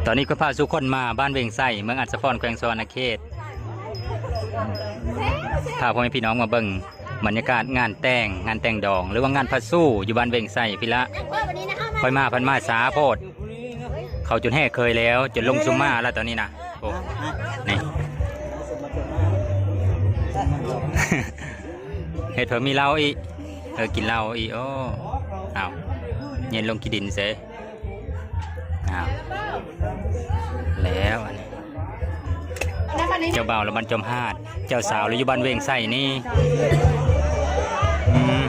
ຕອນນີ້ກໍພາສູ່ຄົນມາບ້ານວຽງໄຊ ເມືອງອັດສະພອນ ແຂວງສະຫວັນນະເຂດ ພາພໍ່ແມ່ພີ່ນ້ອງມາເບິ່ງບັນຍາກາດງານແຕ່ງ ງານແຕ່ງດອງ ຫຼືວ່າງານພະຊູຢູ່ບ້ານວຽງໄຊພີ້ລະ. ຂ້ອຍມາ ເພິ່ນມາຊ້າໂພດ ເຂົາຈົນແຫ່ເຄີຍແລ້ວ ຈົນລົງຊຸມມາແລ້ວຕອນນີ້ນະ. ໂອ້ ນີ້ ເຮັດເພິ່ນມີເຫຼົ້າອີກ ເອີ ກິນເຫຼົ້າອີກ. ໂອ້ ອ້າວ ເຢັນລົງຂີ້ດິນເສ. ອ້າວ ແລ້ວອັນນີ້ ເຈົ້າບ່າວລະບ້ານຈອມຫາດ ເຈົ້າສາວລະຢູ່ບ້ານວຽງໄຊນີ້. ອືມ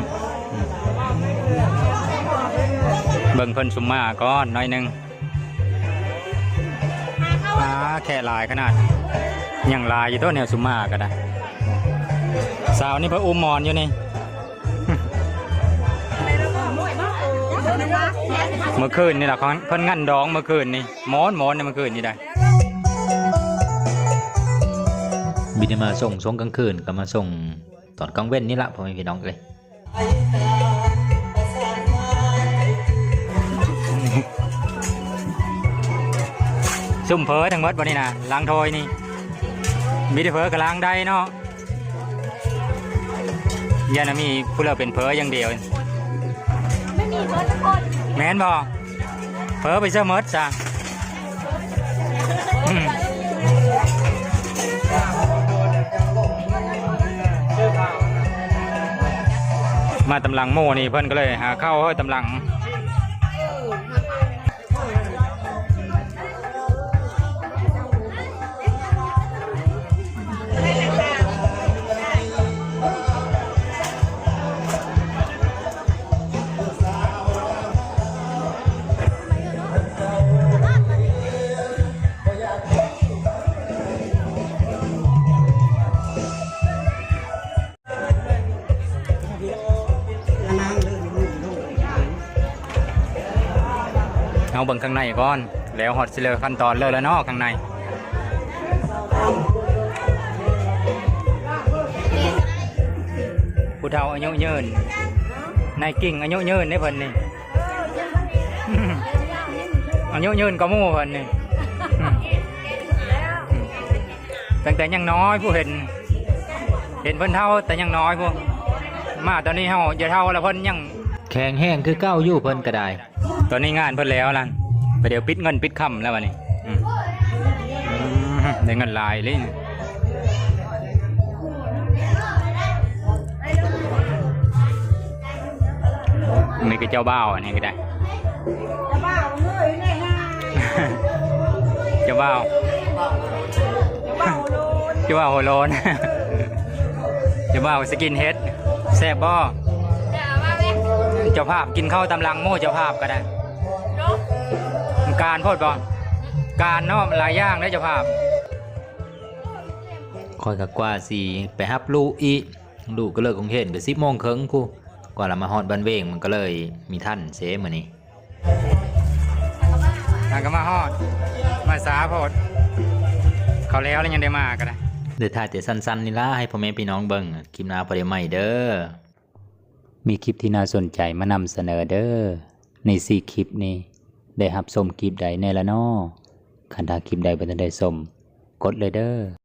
ເບິ່ງເພິ່ນຊຸມມາກ່ອນໜ້ອຍໜຶ່ງ. ອາ ແຂກຫຼາຍຂະໜາດ ຍັງຫຼາຍຢູ່ຕົວະ ແນວຊຸມມາກໍໄດ້. ສາວນີ້ເພິ່ນອຸ້ມໝອນຢູ່ນີ້. ເມື່ອຄືນນີ້ລະ ເພິ່ນງານດອງເມື່ອຄືນນີ້ ໝອນໆ ໃນເມື່ອຄືນນີ້ໄດ໋. ບິດໄດ້ມາສົ່ງຊ່ວງກາງຄືນ ກໍມາສົ່ງຕອນກາງເວັນນີ້ລະ ພໍ່ແມ່ພີ່ນ້ອງເອີຍ. ຊຸມເຜີທັງໝົດບໍ່ນີ້ນະ ລ້າງຖ້ວຍນີ້ ມີແຕ່ເຜີກັບລ້າງໄດ້ເນາະ. ຢ່ານະມີຜູ້ເລີເປັນເຜີຢ່າງດຽວ ແມ່ນບໍ່? ເຜີໄປເສີໝົດຊະ. ອືມ ມາຕາມຫຼັງໝູ່ນີ້ ເພິ່ນກໍເລີຍຫາເຂົ້າເຮີ້ຕາມຫຼັງ. ເຮົາເບິ່ງຂ້າງໃນກ່ອນ ແລ້ວຮອດຊິເລີກຂັ້ນຕອນເລີກແລ້ວເນາະ ຂ້າງໃນ. ຜູ້ເຖົ້າອາຍຸຍືນ ນາຍກິ່ງອາຍຸຍືນເດ້ເພິ່ນນີ້ ອາຍຸຍືນກວ່າໝູ່ເພິ່ນນີ້. ຕັ້ງແຕ່ຍັງນ້ອຍຜູ້ເຫັນ ເຫັນເພິ່ນເຖົ້າແຕ່ຍັງນ້ອຍຜູ້ ມາຕອນນີ້ເຮົາຈະເຖົ້າແລ້ວ ເພິ່ນຍັງແຂງແຮງຄືເກົ່າຢູ່ ເພິ່ນກໍໄດ້. ຕອນນີ້ງານເພິ່ນແລ້ວລະ ປະດຽວປິດເງິນປິດຄຳແລ້ວບັດນີ້. ອືມ ອືມ ໄດ້ເງິນຫຼາຍເລີຍ. ນີ້ຄືເຈົ້າບ່າວ ອັນນີ້ກໍໄດ້ ເຈົ້າບ່າວ ເຈົ້າບ່າວຫົວໂລນ ເຈົ້າບ່າວສະກິນເຮັດ ແຊບບໍ່? ເຈົ້າພາບກິນເຂົ້າຕາມຫຼັງໝູ່ ເຈົ້າພາບກໍໄດ້. ການໂພດບໍ່? ການເນາະ ຫຼາຍຢ່າງເດ້ເຈົ້າພາບ. ຂ້ອຍກໍກວ່າຊິໄປຮັບລູກອີກ ລູກກໍເລີກໂຮງຮຽນກໍສິບໂມງເຄິ່ງພຸ້ນ ກວ່າລະມາຮອດບ້ານເວງ ມັນກໍເລີຍມີທັນເຊມື້ນີ້. ຫາກໍມາຮອດ ມາຊ້າໂພດ ເຂົາແລ້ວແລ້ວຍັງໄດ້ມາກໍໄດ້. ໄດ້ຖ່າຍແຕ່ສັ້ນໆນີ້ລະ ໃຫ້ພໍ່ແມ່ພີ່ນ້ອງເບິ່ງ ຄລິບໜ້າພໍໄດ້ໃໝ່ເດີ. ມີຄລິບທີ່ໜ້າສົນໃຈມານຳສະເໜີເດີ. ໃນສີ່ຄລິບນີ້ ໄດ້ຮັບຊົມຄລິບໃດແດ່ລະນໍ? ຄັນຖ້າຄລິບໃດບໍ່ທັນໄດ້ຊົມ ກົດເລີຍເດີ.